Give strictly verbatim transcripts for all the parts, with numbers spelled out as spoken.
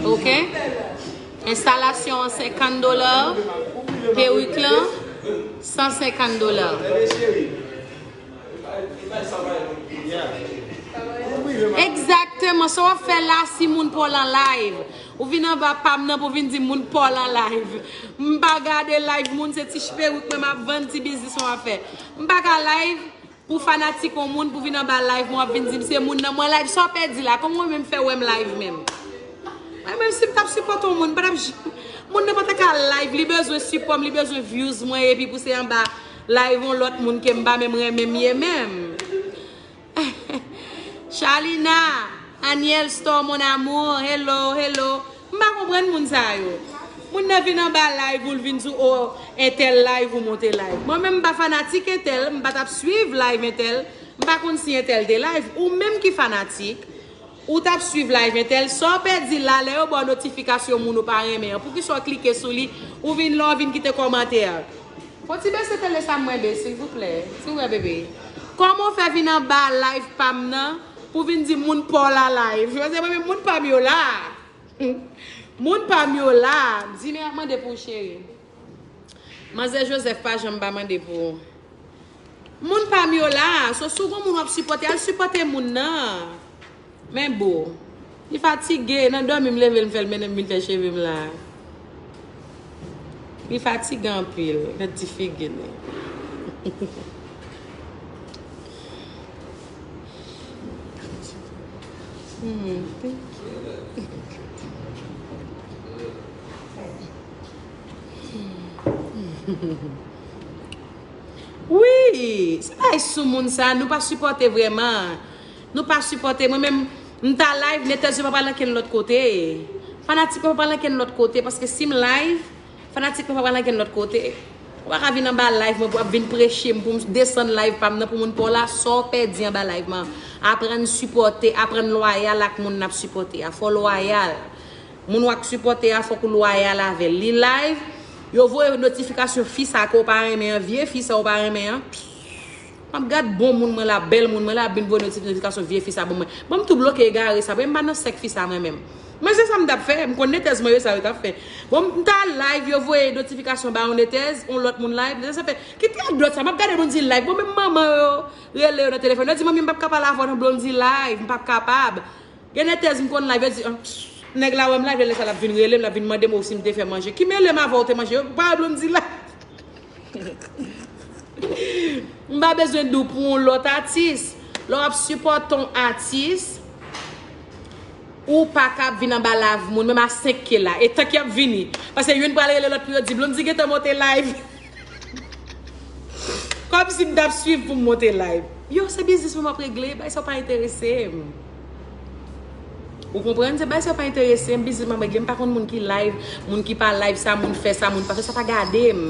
Ok. Enstalasyon an senkant dola. Perik lan san senkant dola. Egzakteman, sa w ap fè la si moun pa w lan live. Ou vin anba pa m nan pou vin di moun pa w lan live. M pa gade live moun, se ti perik mwen m ap vann, ti biznis mwen m ap fè. M pa ka live pou fanatik yon moun pou vin anba live mwen, w ap vin di m se moun nan mwen live. Sa w pèdi la? Kòman w menm fè wè m live menm? Mwen menm si m t ap sipòte yon moun, m pa t ap j-, moun nan pa ta ka live, li bezwen sipò m, li bezwen views mwen, epi pou se anba live yon lòt moun ke m pa menm renmen m ye menm. Shalina, Aniel Store, mon amour, hello, hello. M pa konprann moun sa yo. Moun nan vin anba live ou l vin di w, o, entèl live ou monte live. Mwen menm m pa fanatik entèl, m pa t ap swiv live entèl, m pa konn si entèl te live. Ou menm ki fanatik, ou t ap swiv live entèl, sa w pèdi la, lè yo ba w notifikasyon moun ou pa renmen an, poukisa w klike sou li, ou vin la, w vin kite kòmantè? Fò ti bese tele sa mwen be, silvouplè. Si w wè bebe. Kòman w fè vin anba live pa m nan pou vin di moun pa w la live? Paske mwen menm moun pa m yo la. Moun pa m yo la. Di men ap mande pou w cheri. Manzè Joseph pa janm pa mande pou ou. Moun pa m yo la. So, si w gon moun w ap sipòte, al sipòte moun nan. Men boo, li fatige, nan dòmi m leve l, m fè l mennen m vin fè cheve m la. Li fatige anpil, gad ti figi li. Hmm, thank you. Wi, se bagay sou moun sa, nou pa sipòte vrèman. Nou pa sipòte. Mwen menm, m ta live, netèz yo pa pral ankenn lòt kote. Fanatik mwen pa pral ankenn lòt kote, paske si m live, fanatik mwen pa pral ankenn lòt kote. Ou pa ka vin anba live mwen pou ap vin preche m, pou m desann live pa m nan, pou moun pa w la, sa w pèdi anba live mwen. Aprann sipòte, aprann lwayal ak moun n ap sipòte a. Fò w lwayal. Moun w ap sipòte a, fòk ou lwayal avè l. Li live, yo voye notifikasyon fi sa ke w pa renmen an, vye fi sa w pa renmen an. M ap gad bon moun mwen la, bèl moun mwen la, ap vin voye notifikasyon vye fi sa ban mwen. Ban m tou bloke egare sa, paske m pa nan sèk fi sa mwen menm. Men se sa m t ap fè, m konn netèz mwen yo sa yo t ap fè. Bon, m ta live, yo voye notifikasyon ba yon netèz, yon lòt moun live, netèz ap fè, kite radòt sa, m ap gade moun di live, bon, menm manman yo rele yo nan telefòn, yo di, manmi, m p ap ka pale avè w nan Blondy live, m p ap kapab. Gen netèz m konn live, yo di, ah, nèg la wè m live, lè sa l ap vin rele m, l ap vin mande m ou si m te fè manje. Ki mele m avè w te manje, yo pa Blondy live. M pa bezwen di w pou yon lòt atis. Lè w ap sipòte yon atis, ou pa ka ap vin anba live moun, menm a senk K la. E tank y ap vini. Paske youn pral rele lòt pou yo di, Blondy gentan monte live. Kòmsi m t ap swiv pou m monte live. Yo, se biznis mwen m ap regle, bagay sa yo pa enterese m. Ou konprann? Se bagay sa yo pa enterese m, biznis mwen m regle. M pa konn moun ki live, moun ki pa live, sa moun fè, sa moun pa fè, sa pa gade m.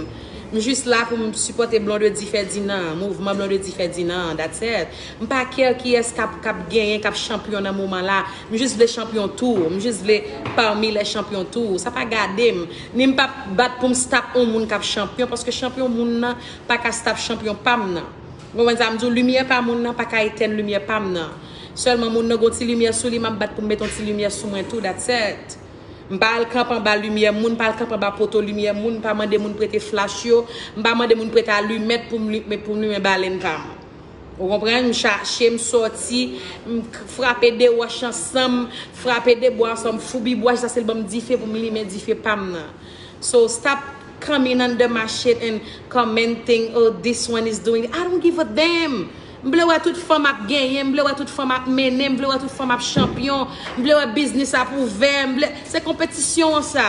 M jis la pou m sipòte Blondedy Ferdinand, mouvman Blondedy Ferdinand, that's it. M pa care kiyès k ap, k ap genyen, k ap chanpyon nan moman la. M jis vle chanpyon tou. M jis vle parmi les champions tou. Sa pa gade m. Ni m p ap bat pou m stop yon moun k ap chanpyon, paske chanpyon moun nan pa ka stop chanpyon pa m nan. Ou konprann sa m di w? Limyè pa moun nan pa ka etèn limyè pa m nan. Sèlman moun nan gon ti limyè sou li, m ap bat pou m met yon ti limyè sou mwen tou, that's it. M pa al kanpe anba limyè moun, m pa al kanpe anba poto limyè moun, m pa mande moun prete flach yo, m pa mande moun prete alimèt pou m li-, pou m limen balen pa m. Ou konprann? M chache, m sòti, m k-, frape de wòch ansanm, frape de bwa ansanm, foubi bwa jiskaske l ban m dife pou m limen dife pa m nan. So stop coming under my shit and commenting, oh, this one is doing. I don't give a damn. M vle wè tout fanm ap genyen, m vle wè tout fanm ap mennen, m vle wè tout fanm ap chanpyon, m vle wè biznis ap ouvè, m vle, se konpetisyon an sa.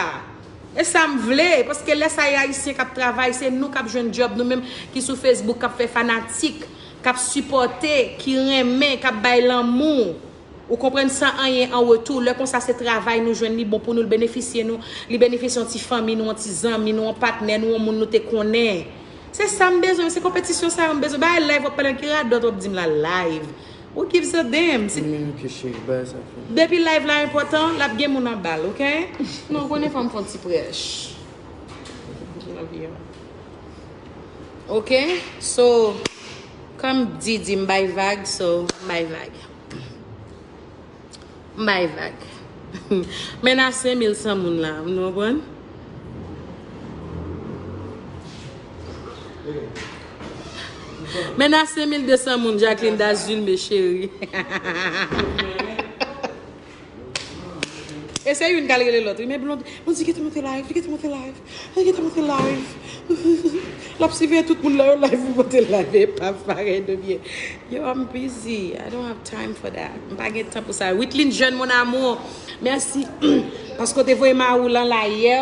E sa m vle, paske lè sa e Ayisyen k ap travay, se nou k ap jwenn djòb, nou menm ki sou Facebook, k ap fè fanatik, k ap sipòte, ki renmen, k ap bay lanmou. Ou konprann, san anyen an retou. Lè konsa, se travay nou jwenn, li bon pou nou, li benefisye nou, li benefisye yon ti fanmi nou, yon ti zanmi nou, yon patnè nou, yon moun nou te konnen. Se sa m bezwen, se konpetisyon sa yo m bezwen. Bagay live w ap pale, ki radòt w ap di m la live? Who gives a damn? Si, men, ok, cheri, bagay sa fini. Depi live la enpòtan, l ap gen moun anba l, ok? Non, konnen fò m fè yon ti prèch. Ok? So, kòm di, di m bay vag, so, m bay vag. M bay vag. Men nan senk mil san moun la, nou konprann? Men nan senk mil de san moun, Jacqueline Dazulme, cheri. E se youn k al rele lòt, wi, men Blondy, Blondy gentan monte live, li gentan monte live, li gentan monte live. L ap siveye tout moun nan yon live pou monte live, e pa parèy de byen. Yo, I'm busy. I don't have time for that. M pa gen tan pou sa. Witlin Jeune, mon amour, mèsi paske w te voye mari w lan la yè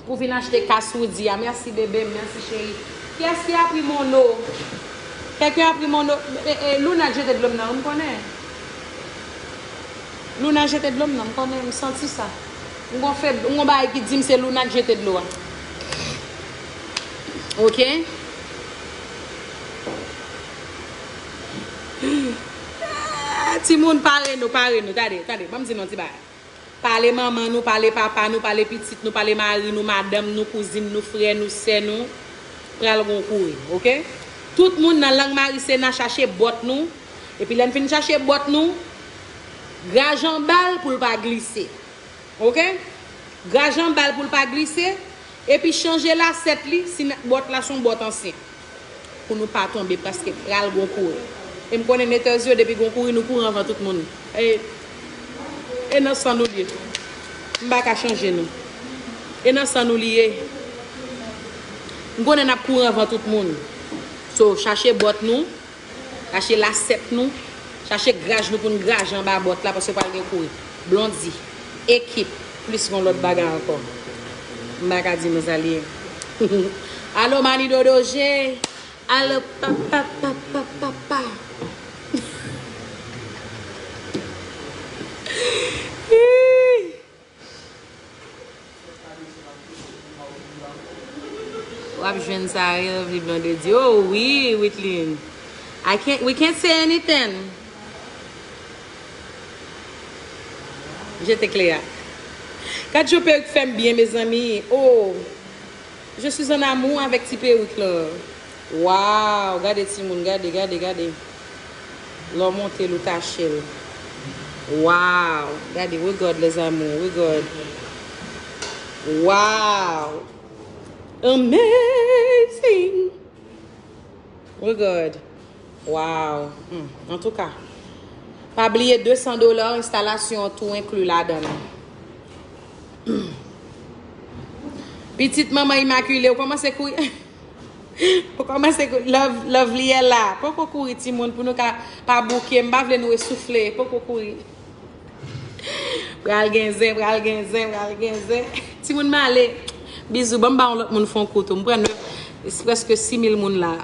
pou vin achte kas Roody a. Mèsi, bebe m. Mèsi, cheri. Kiyès ki a pri Mono? Kèlken a pri Mono? E, e, Luna k jete dlo m nan, m konnen. Luna jete dlo m nan, m konnen, m santi sa. M gon feb, m gon bagay ki di m se Luna k jete dlo a. Oke? Ah, timoun, pare nou, pare nou. Tande, tande, ban m di nou yon ti bagay. Pale manman nou, pale papa nou, pale pitit nou, pale mari nou, madanm nou, kouzin nou, frè nou, sè nou. Pral gon kouri, oke? Tout moun nan lang mari Sena chache bòt nou. Epi lè n fin chache bòt nou, graj anba l pou l pa glise. Oke? Graj anba l pou l pa glise. Epi chanje lasèt li si n- bòt la se yon bòt ansyen. Pou nou pa tonbe paske pral gon kouri. E m konnen netèz yo, depi gon kouri, nou kouri anvan tout moun. E, e nan san nou li ye. M pa ka chanje nou. E nan san nou li ye. M konnen n ap kouri anvan tout moun. So, chache bòt nou, chache lasèt nou, chache graj nou pou n graje anba bòt la paske pral gen kouri. Blondy, ekip, plis gon lòt bagay ankò. M pa ka di nou sa li ye. Alo, Mani Dodo G. Alo, papa, papa, papa. W ap jwenn sa, Lovely Blondedy. Oh wi, Witlin. I can't, we can't say anything. Jete kle a. Gad jan perik fè m byen, mezanmi. Oh, je suis en amour avec ti perik la. Wow, gade timoun, gade, gade, gade. Lè w monte l, ou tache l. Wow, gade, regard, les amours, regard. Wow. Amazing. Regard. Wow. Hmm. Antouka, pa bliye de san dola, enstalasyon an tou enkli ladan l. Hmm. Pitit manman Imakile, ou kòmanse kouri. Ou kòmanse kouri. Love, Lovely la. Poko kouri, timoun, pou nou ka pa bouke. M pa vle nou esoufle. Poko kouri. Pral gen zen, pral gen zen, pral gen zen. Timoun, m ale. Bizou, ban m ba yon lòt moun fon kou tou. M pran nèf, se prèske sis mil moun la.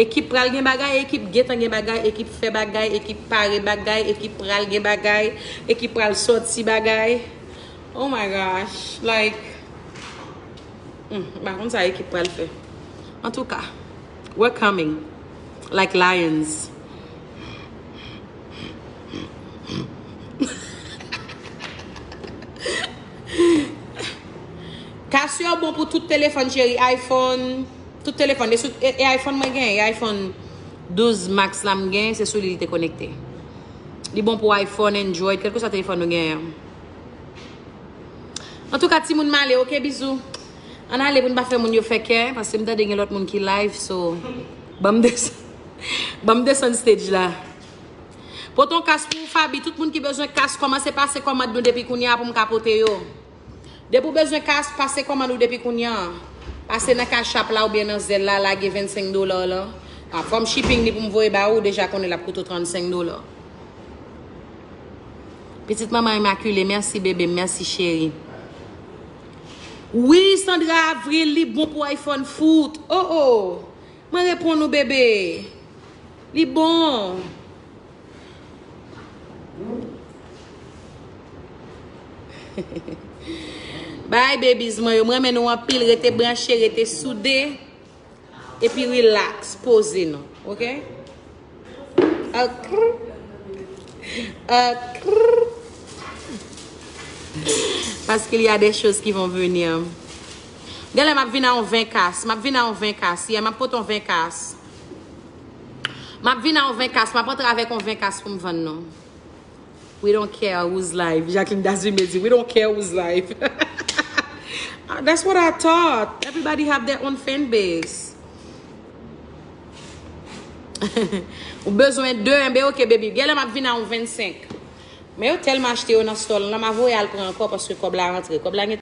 Ekip pral gen bagay, ekip gentan gen bagay, ekip fè bagay, ekip pare bagay, ekip pral gen bagay, ekip pral sòti bagay. Oh my gosh, like, hmm, m pa konn sa ekip pral fè. Antouka, we're coming like lions. Kas yo bon pou tout telefòn, cheri. iPhone, tout telefòn. E, sou, e, e iPhone mwen gen, e iPhone douz Max la m gen, se sou li li te konekte. Li bon pou iPhone, Android, kèlkeswa telefòn nou genyen. Antouka, timoun, m ale, oke, bizou. Ann ale pou n pa fè moun yo fè kè, paske m tande gen lòt moun ki live, so, ban m desann, ban m desann stage la. Pote yon kas pou ou, Faby. Tout moun ki bezwen kas, kòmanse pase kòmand nou depi kounye a pou m ka pote yo. Depi w bezwen kas, pase kòmand ou depi kounye a. Pase nan Cash App la oubyen nan Zelle la, lage vennsenk dola w lan. A, fò m shipping li pou m voye ba ou, ou deja konnen l ap koute w trannsenk dola. Pitit manman Imakile, mèsi bebe m, mèsi cheri. Wi, Sandra Avril, li bon pou iPhone fout. Oh, oh. Mwen reponn ou, bebe. Li bon. Bye, babies mwen yo. Mwen renmen nou anpil. Rete branche, rete soude. Epi relax, poze nou. Oke? Akrr. Akrr. Parce qu'il y a des choses qui vont venir. Genlè m ap vin a yon ven kas. M ap vin a yon ven kas. Yeah, m ap pote yon ven kas. M ap vin a yon ven kas. M ap antre avèk yon ven kas pou m vann nou. We don't care whose life. Jacqueline Dazime di, we don't care whose life. That's what I thought. Everybody have their own fan base. Ou bezwen de, enben ok, baby. Genlè m ap vin a yon vennsenk. Men yo tèlman achte yo nan store lan, m a voye al pran ankò paske kòb la rantre. Kòb la gen